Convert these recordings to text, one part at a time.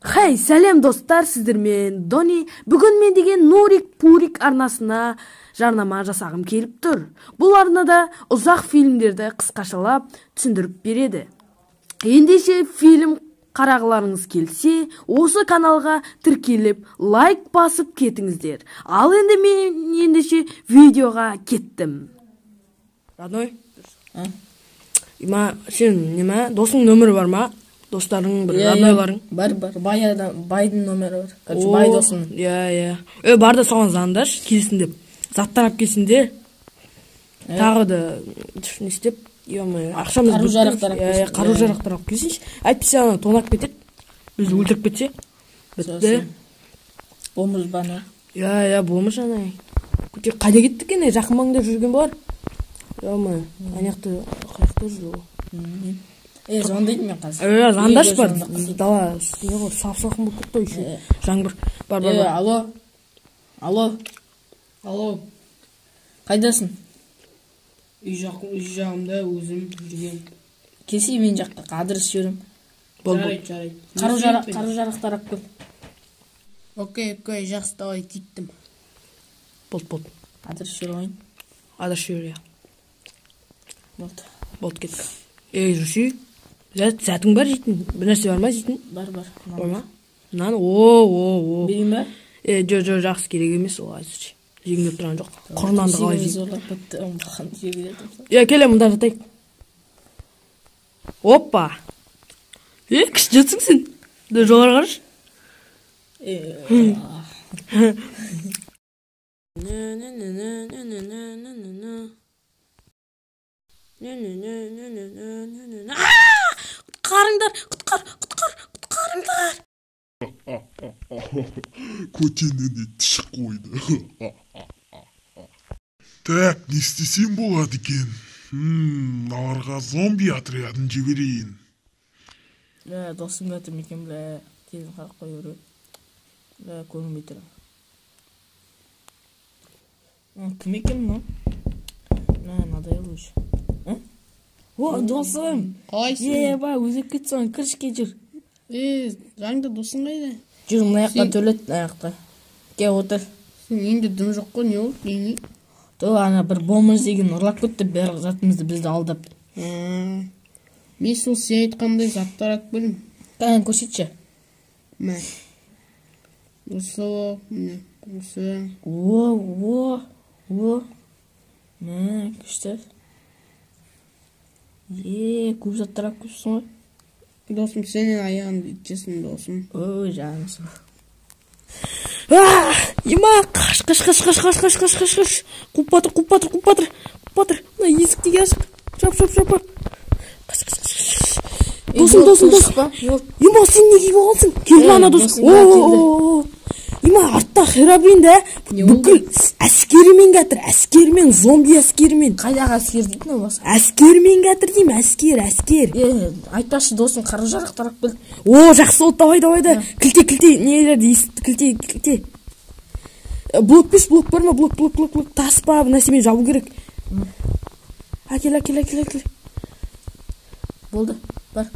Хей, сәлем достар, сіздермен Дони. Бүгін мен деген Нурик Пурик арнасына жарнама жасағым келіп тұр. Бұл арнада ұзақ фильмдерді қысқашалап түсіндіріп береді. Ендеше фильм қарағыларыңыз келсе, осы каналға тіркеліп, лайк басып кетіңіздер. Ал енді мен ендеше видеоға кеттім. Родной? Има, сен неме, досыңның нөмірі бар ма? Достарың бір, роднойларың? Бар, бар. Бай адам, байдың нөмірі бар. Короче, бай досым. Иә, иә. Бар да соған звондашы, келсін деп. Заттар алып келсін де. Тағы да не істеп, ё-моё, ақшамыз Қару жарақтар алып келсін. Қару жарақтар алып келсінші. Әйтпесе ана тонап кетеді. Бізді өлтіріп кетсе. Бітті. Бомж бана. Иә, иә, бомж ана. Көте қайда кетті екен? Жақын маңда жүрген болар. Ё-моё, ана жақта қаяқта жүр ол? Звондайтын мен қазір. Звондашы бар. Дала, не ғой, сап-салқын болып кетті ғой еще. Жаңбыр. Бар, бар, бар. Алло. Алло. Алло. Қайдасың? Үй жағымда өзім жүрген. Келсей мен жаққа, адрес жіберем. Болды. Жарайды, жарайды. Қару жарақтар алып кел. Окей, окей, жақсы, давай, кеттім. Болды, болды. Адрес жіберіп алайын. Адрес жібер, иә. Болды. Болды, кеттік. Ей, жүрші. Затың бар жейтін? Бір нәрсе бар ма жейтін? Бар, бар. Бар ма? Нан, о, о, о. Берейін ба? Жо, жо, жақсы, керек емес ол әзірше. Жегім келіп тұрған жоқ. Құр нанды қалай жеймін? Зорлап бітті, оңбаған жеге жатырмын. Келе, мында жатайық. Опа! Күшті жатсың сен. Жоғары қарашы. Құтқарыңдар, құтқар, құтқар, құтқарыңдар. Көтеніне тіш қойды. Так, не істесем болады екен? Мыналарға зомби отрядын жіберейін. Бля, досым жатыр ма екен, бля, тезін қарап қоя беру. Бля, көрінбей тұр. Кім екен мынау? Мә, надоел уже. О, досым! Қалайсың? Ба, өзіп кетсің, кіршке жүр. Жаныңда досың қайда? Жүр, мына жаққа төлет, мына жақта. Кел, отыр. Сен үйіңде дым жоқ қой, не болды, үйіңе? Тө, ана бір бомж деген ұрлап кетті, барлық затымызды бізді алдап. Мен сол сен айтқандай заттар алып келдім. Кәне, көрсетші. Мә. Осы, міне, осы. О, о, о. Мә, күшті. Көп заттар алып келіпсің ғой. Досым, сенен аяғымды итжесін, досым. Ой, жанымсың. Ема, қаш, қаш, қаш, қаш, қаш, қаш, қаш, қаш, қаш. Қуып батыр, қуып батыр, қуып батыр, қуып батыр. Мына есік неге ашық? Жап, жап, жап, жап. Қаш, қаш, қаш, қаш. Досым, досым, досым. Ема, сен неге киіп алғансың? Келді ана дос. О, о, о. Ема, артта Херабрин да бүкіл әскерімен келатыр, әскерімен, зомби әскерімен. Қайдағы әскер дейтін ол басқа? Әскерімен келатыр деймін, әскер, әскер. Айтпашы досым, қару жарақтар алып келді. О, жақсы болды, давай, давай да. Кілте, кілте, нелерді есікті, кілте, кілте. Блок бес, блок бар ма? Блок, блок, блок, блок. Тас па, бір нәрсемен жабу керек. Әкел, әкел, әкел, әкел. Болды, бар.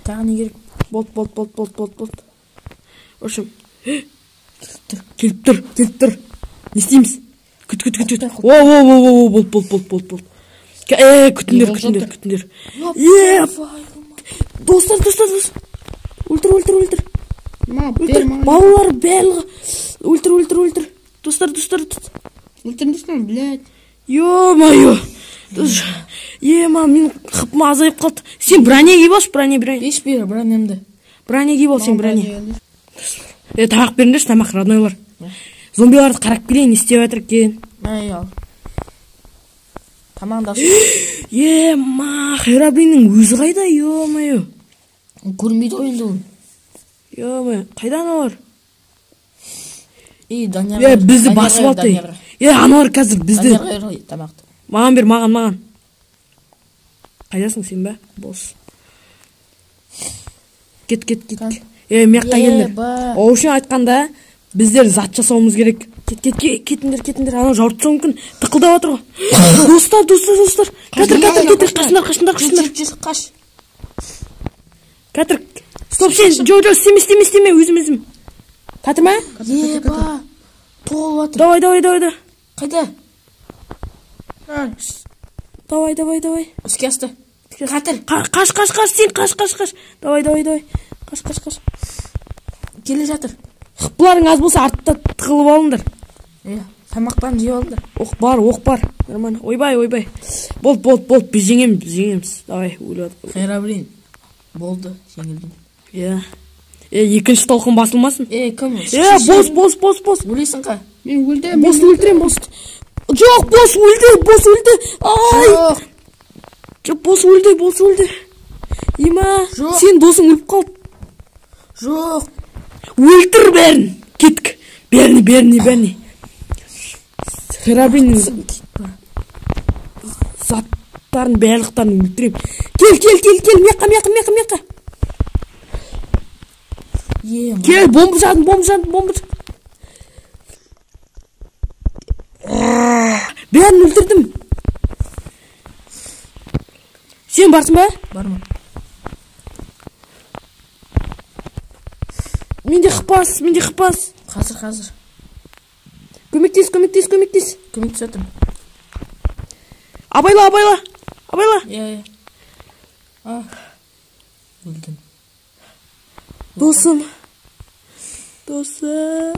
Тағы не керек? Болды, болды, болды, болды, болды, болды. В общем, келіп тұр, келіп тұр. Не істейміз? Күт, күт, күт, күт. О, о, о, о, болды, болды, болды, болды, болды. Күтіңдер, күтіңдер, күтіңдер. Достар, достар, достар. Өлтір, өлтір, өлтір. Өлтір, балалар барлығы. Өлтір, өлтір, өлтір. Достар, достар. Өлтіріңдерші, блядь. Ё-моё. Ема, мен қыпым азайып қалды. Сен броня киіп алшы, броня, броня. Еш бері, бронямды. Броня киіп ал, сен броня. Тамақ беріңдерші, тамақ, роднойлар. Зомбиларды қарап келейін, не істеп жатыр екен. Әй, ал. Тамағыңды алшы. Ема, Херабриннің өзі қайда, ё-моё. Көрінбейді ғой енді ол. Ё-моё, қайда аналар? Данияр. Бізді басып алды. Аналар қазір бізді. Даниярға бер тамақты. Маған бер, маған, маған. Қайдасың сен бе? Бос. Кет, кет, кет. Мияққа келіңдер. Ол үшін айтқанда, біздер зат жасауымыз керек. Кет, кет, кетіңдер, кетіңдер. Анау жауырып тастауы мүмкін. Тықылдап жатыр ғой. Достар, достар, достар. Кәтір, кәтір, кәтір. Қашыңдар, қашыңдар, қашыңдар. Жүр, қаш. Кәтір. Стоп, сен, жоқ, жоқ, істеме, істеме, істеме, өзім, өзім. Катыр ма? Еба, толып жатыр. Давай, давай, давай, давай. Қайда? Давай, давай, давай. Іске асты. Катыр. Қаш, қаш, қаш, сен қаш, қаш, қаш. Давай, давай, давай. Қаш, қаш, қаш. Келе жатыр. Хыпыларың аз болса артта тығылып алыңдар. Иә, тамақтан жеп алыңдар. Оқ бар, оқ бар. Нормально. Ойбай, ойбай. Болды, болды, болды, біз жеңеміз, біз жеңеміз. Давай, өліп жатыр. Херобрин. Болды, жеңілдім. Иә. Екінші толқын басылмасын. Кім? Бос, бос, бос, бос. Өлесің қа? Мен өлдім. Босты өлтірем, босты. Жоқ, бос өлді, бос өлді. Ай! Жоқ. Жоқ, бос өлді, бос өлді. Ема, Жоқ. сен досың өліп қалды. Жоқ. Өлтір бәрін. Кеттік. Бәріне, бәріне, бәріне. Херобриннің заттарын, барлықтарын өлтірем. Кел, кел, кел, кел, мияққа, мияққа, мияққа, мияққа. Кел, бомба жадым, бомба жадым, бомба жадым. Бәрін өлтірдім. Сен барсың ба? Бармын. Менде қыпас, менде қыпас. Қазір, қазір. Көмектес, көмектес, көмектес. Көмектесіп жатырмын. Абайла, абайла, абайла. Иә, иә. А. Өлдім. Досым. Досым.